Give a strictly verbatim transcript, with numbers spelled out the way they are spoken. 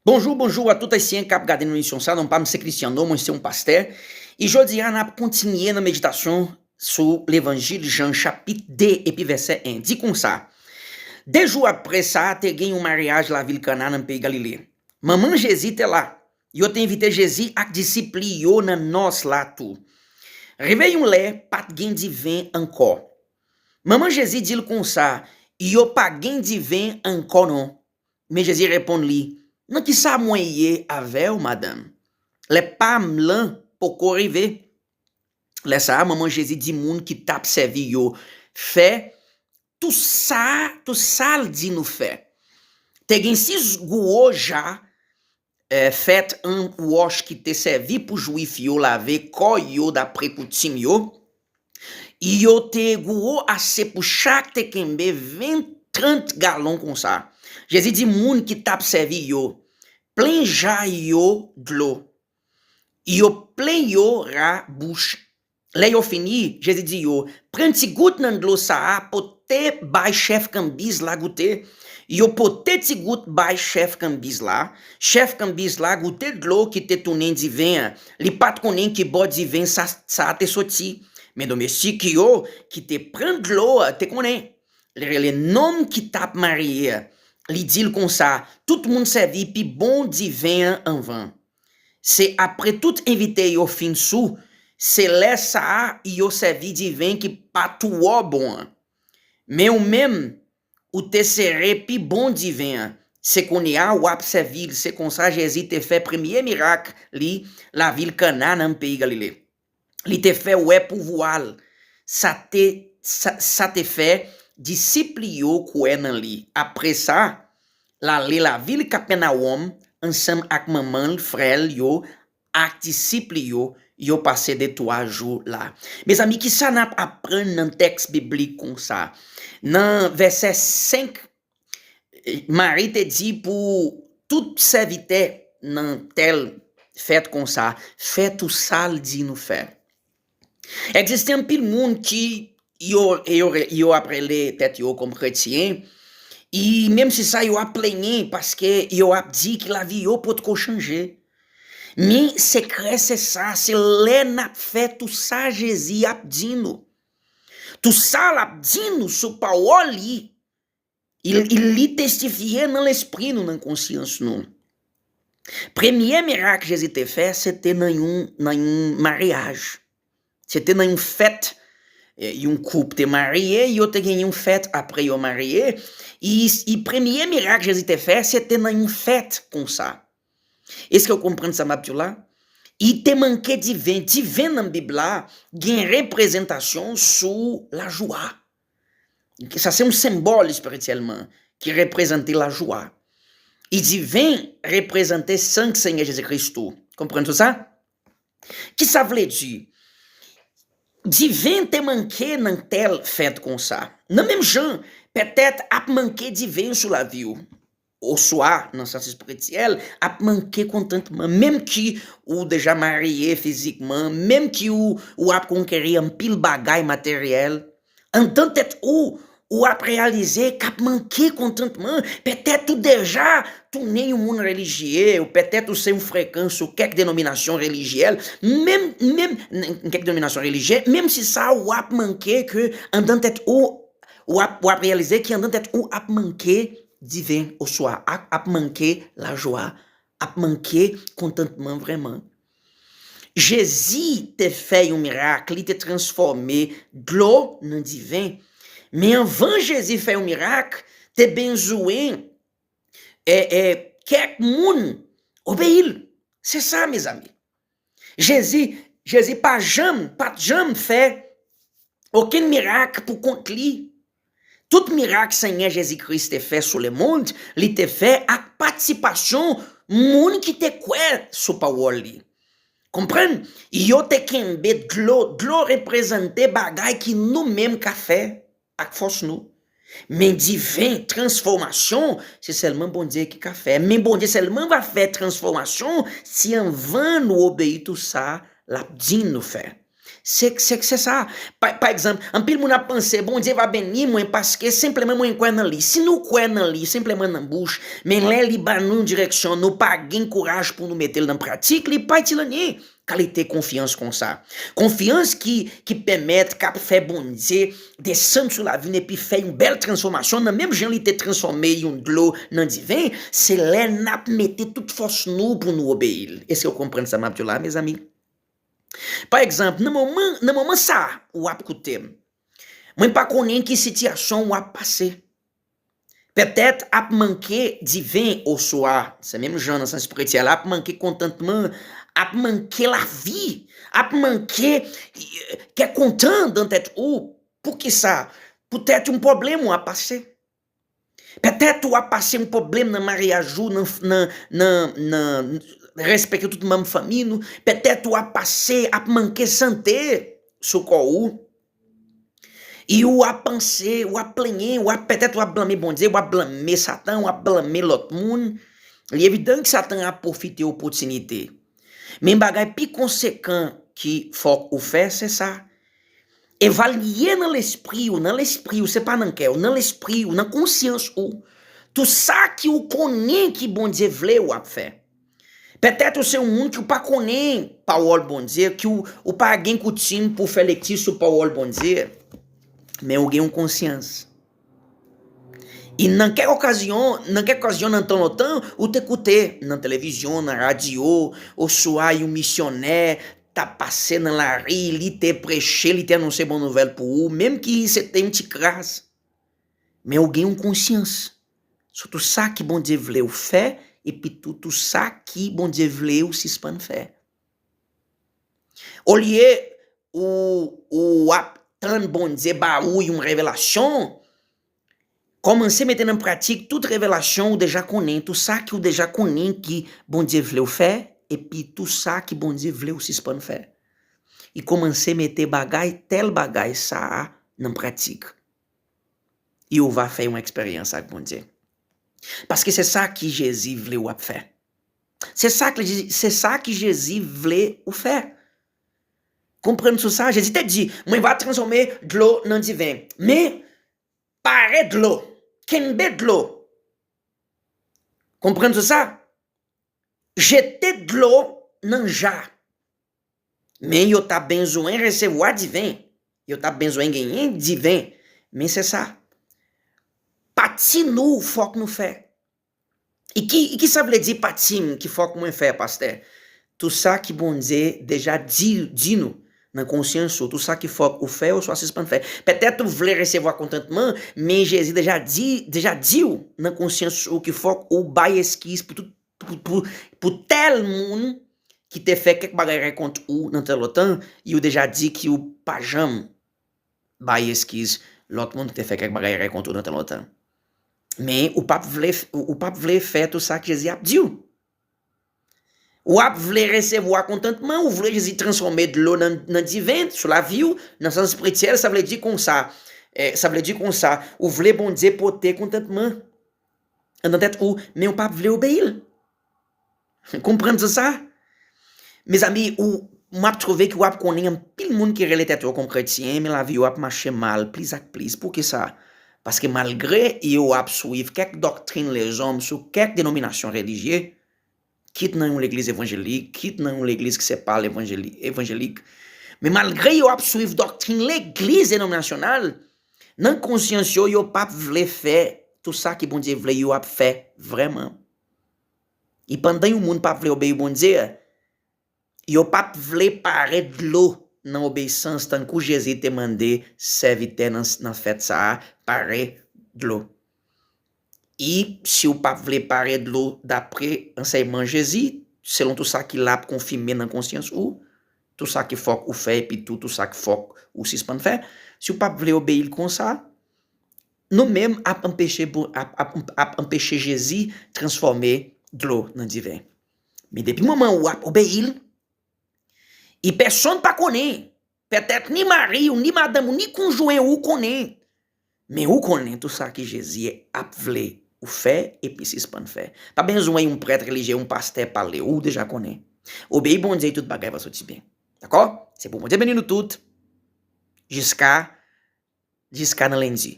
Bonjou, bonjou a tout Ayisyen k ap gade nou emisyon sa. Non pa m se Cristiano, mwen se yon pastè. E jodi a, n ap kontinye nan meditasyon sou Levanjil Jan, chapit de, epi vèsè en. Di konsa, de jou apre sa, te gen yon maryaj lavil Kana nan peyi Galile. Manman Jezi te la. Yo te envite Jezi ak disip li yo nan nòs la tou. Rive yon lè, pa t gen diven ankò. Manman Jezi di l konsa, "Yo pa gen diven ankò non." Men Jezi reponn li, "Nan ki sa mwen ye avè w, madanm? Lè pa m lan poko rive." Lè sa a, manman Jezi di moun ki t ap sèvi yo, "Fè tou sa, tou sa l di nou fè." Te gen sis gwo ja, eh, fèt an wòch ki te sèvi pou Jwif yo lave kò yo dapre koutim yo. Yo te gwo ase pou chak te kenbe ven, trant galon konsa. Jezi di moun ki t ap sèvi yo, "Plen ja yo dlo." Yo plen yo ra bouch. Lè yo fini, Jezi di yo, "Pran ti gout nan dlo sa a, pote bay chèf kanbiz la goute." Yo pote ti gout bay chèf kanbiz la. Chèf kanbiz la goute dlo ki te tounen diven an. Li pa t konnen ki bò diven sa, sa a te soti. Men domestik yo ki te pran dlo a te konnen. Li rele nonm ki t ap marye a. Li di l konsa, "Tout moun sèvi pi bon diven an anvan. Se apre tout envite yo fin sou, se lè sa a yo sèvi diven ki pa twò bon an. Men ou menm, ou te sere pi bon diven an. Se kounye a w ap sèvi l." Se konsa Jezi te fè premye mirak li lavil Kana nan peyi Galile. Li te fè wè pouvwa l. Sa te, sa, sa te fè disip li yo kwè nan li. Apre sa, l ale lavil Kapènawòm ansanm ak manman l, frè l yo, ak disip li yo. Yo pase de twa jou la. Mezanmi, ki sa n ap aprann nan tèks biblik konsa? Nan vèsè senk, Mari te di pou tout sèvitè nan tèl fèt konsa, "Fè tou sa l di nou fè." Egziste anpil moun ki yo, yo, yo ap rele tèt yo kòm kretyen, e menm si sa, yo ap plenyen paske yo ap di ki lavi yo potko chanje. Men sekrè se sa, se lè n ap fè tou sa Jezi ap di nou. Tou sa l ap di nou sou pawòl li, il, il li testifye nan lespri nou, nan konsyans nou. Premye mirak Jezi te fè, se te nan yon, nan yon maryaj. Se te nan yon fèt. E, yon koup te marye, yo te gen yon fèt apre yo marye. E, e premye mirak Jezi te fè, se te nan yon fèt konsa. Èske w konprann sa m ap di w la? Li te manke diven. Diven nan Bib la gen reprezantasyon sou lajwa. Sa se yon senbòl espirityèlman ki reprezante lajwa. E diven reprezante san Senyè Jezi Kris tou. Konprann tout sa? Ki sa vle di? Diven te manke nan tèl fèt konsa. Nan menm jan, petèt ap manke diven sou lavi w. Oswa, nan sans espirityèl, ap manke kontantman. Menm ki ou deja marye fizikman, menm ki ou, ou ap konkeri anpil bagay materyèl, anndan tèt ou, ou ap reyalize k ap manke kontantman. Petèt ou deja tounen yon moun relijye, ou petèt ou se yon frekan sou kèk denominasyon relijyèl, menm, menm, kèk denominasyon relijye, menm si sa, w ap manke ke anndan tèt ou, w ap, w ap reyalize ke anndan tèt ou ap manke diven, oswa ap, ap manke lajwa, ap manke kontantman vrèman. Jezi te fè yon mirak, li te transfòme dlo nan diven. Men anvan Jezi fè yon mirak, te bezwen, e, e, kèk moun obeyi l. Se sa, mezanmi. Jezi, Jezi pa janm, pa t janm fè okenn mirak pou kont li. Tout mirak Senyè Jezi Kris te fè sou lemonn, li te fè ak patisipasyon moun ki te kwè sou pawòl li. Konprann? Yo te kenbe dlo. Dlo reprezante bagay ki nou menm ka fè ak fòs nou. Men diven, transfòmasyon, se sèlman Bondye ki ka fè. Men Bondye sèlman va fè transfòmasyon si anvan nou obeyi tou sa l ap di nou fè. Se, se, se sa. Pa, pa egzanp, anpil moun ap panse, Bondye va beni mwen paske senpleman mwen kwè nan li. Si nou kwè nan li senpleman nan bouch, men lè li ba nou yon direksyon, nou pa gen kouraj pou nou mete l nan pratik, li pa itil anyen. Kalite konfyans konsa. Konfyans ki, ki pèmèt, k ap fè Bondye desann sou lavi n epi fè yon bèl transfòmasyon nan menm jan li te transfòme yon dlo nan diven, se lè n ap mete tout fòs nou pou nou obeyi l. Èske w konprann sa m ap di w la, mezanmi? Pa egzanp, nan moman, nan moman sa a, w ap koute m. Mwen pa konnen ki sitiyasyon w ap pase. Petèt ap manke diven oswa, se menm jan nan sans espirityèl, ap manke kontantman, ap manke lavi, ap manke, eh, kè kontan nan tèt ou. Poukisa? Poutèt yon pwoblèm w ap pase. Petèt ou ap pase yon pwoblèm nan maryaj ou, nan, nan, nan, nan respekte tout manm fanmi nou. Petèt ou ap pase, ap manke sante sou kò ou. E w ap panse, w ap plenyen, w ap, petèt w ap blanme Bondye, w ap blanme Satan, w ap blanme lòt moun. Li evidan ke Satan ap pwofite opòtinite. Men bagay pi konsekan ki fòk ou fè, se sa. Evalye nan lespri w, nan lespri w, se pa nan kè w, nan lespri w, nan konsyans ou. Tou sa ki w konnen ki Bondye vle w ap fè. Petèt ou se yon moun ki w pa konnen pawòl Bondye, ki w, ou pa gen koutim pou fè lekti sou pawòl Bondye. Men ou gen yon konsyans. E nan kèk okazyon, nan kèk okazyon nan tan lontan, ou te koute nan televizyon, nan radyo, oswa yon misyonè t ap pase nan lari, li te preche, li te anonse bon nouvèl pou ou, menm ki se te yon ti kras. Men ou gen yon konsyans sou tou sa ki Bondye vle w fè, epi tou, tou sa ki Bondye vle w sispann fè. Olye ou, ou ap tann Bondye ba ou yon revelasyon, kòmanse mete nan pratik tout revelasyon ou deja konnen, tou sa ki ou deja konnen ki Bondye vle w fè, epi tou sa ki Bondye vle w sispann fè. E kòmanse mete bagay, tèl bagay sa a nan pratik. E ou va fè yon eksperyans ak Bondye. Paske se sa ki Jezi vle w ap fè. Se sa ki, se sa ki Jezi vle ou fè. Konprann sou sa, Jezi te di, mwen va transfòme dlo nan diven. Men, pare dlo, kenbe dlo. Konprann sou sa? Jete dlo nan ja. Men yo t ap bezwen resevwa diven. Yo t ap bezwen genyen diven. Men se sa. Pati nou fòk nou fè. E ki, e ki sa vle di pati m ki fòk mwen fè, pastè? Tou sa ki Bondye deja di, di nou nan konsyans ou, tou sa ki fòk ou fè oswa sispann fè. Petèt ou vle resevwa kontantman, men Jezi deja di, deja di w nan konsyans ou ki fòk ou bay eskiz pou tout, pou, pou, pou tèl moun ki te fè kèk bagay rè kont ou nan tan lontan, e ou deja di ki ou pa janm bay eskiz lòt moun ki te fè kèk bagay rè kont ou nan tan lontan. Men ou p ap vle, ou p ap vle fè tou sa ke Jezi ap di w. W ap vle resevwa kontantman, ou vle Jezi transfòme dlo nan, nan diven sou lavi w, nan sans espirityèl, sa vle di konsa, eh, sa vle di konsa, ou vle Bondye pote kontantman nan tèt ou, men ou p ap vle obeyi l. Konprann sa sa? Mezanmi, ou, m ap twouve ke w ap konnen anpil moun ki rele tèt yo kòm kretyen, men lavi yo ap mache mal plis ak plis. Poukisa? Paske malgre yo ap swiv kèk doktrin lezòm sou kèk denominasyon relijye, kit nan yon legliz evanjelik, kit nan yon legliz ki se pa levanjeli-, evanjelik, men malgre yo ap swiv doktrin legliz denominasyonal, nan konsyans yo, yo p ap vle fè tou sa ki Bondye vle yo ap fè vrèman. E pandan yon moun p ap vle obeyi Bondye, yo p ap vle pare dlo nan obeyisans, tankou Jezi te mande sèvitè nan, nan fèt sa a, pare dlo. E si w p ap vle pare dlo dapre ansèyman Jezi, selon tou sa ki la ap konfime nan konsyans ou, tou sa ki fòk ou fè, epi tou, tou sa ki fòk ou sispann fè, si w p ap vle obeyi l konsa, nou menm ap anpeche, ap, ap, ap anpeche Jezi transfòme dlo nan diven. Men depi moman ou ap obeyi l, e pèsonn pa konnen, petèt ni mari w, ni madanm ou, ni konjwen ou konnen, men ou konnen tou sa ki Jezi ap vle ou fè epi sispann fè. Pa bezwen yon prèt relijye, yon pastè pale w, ou deja konnen. Obeyi Bondye, tout bagay va soti byen. Dakò? Se pou Bondye beni nou tout. Jiska, jiska nan lendi.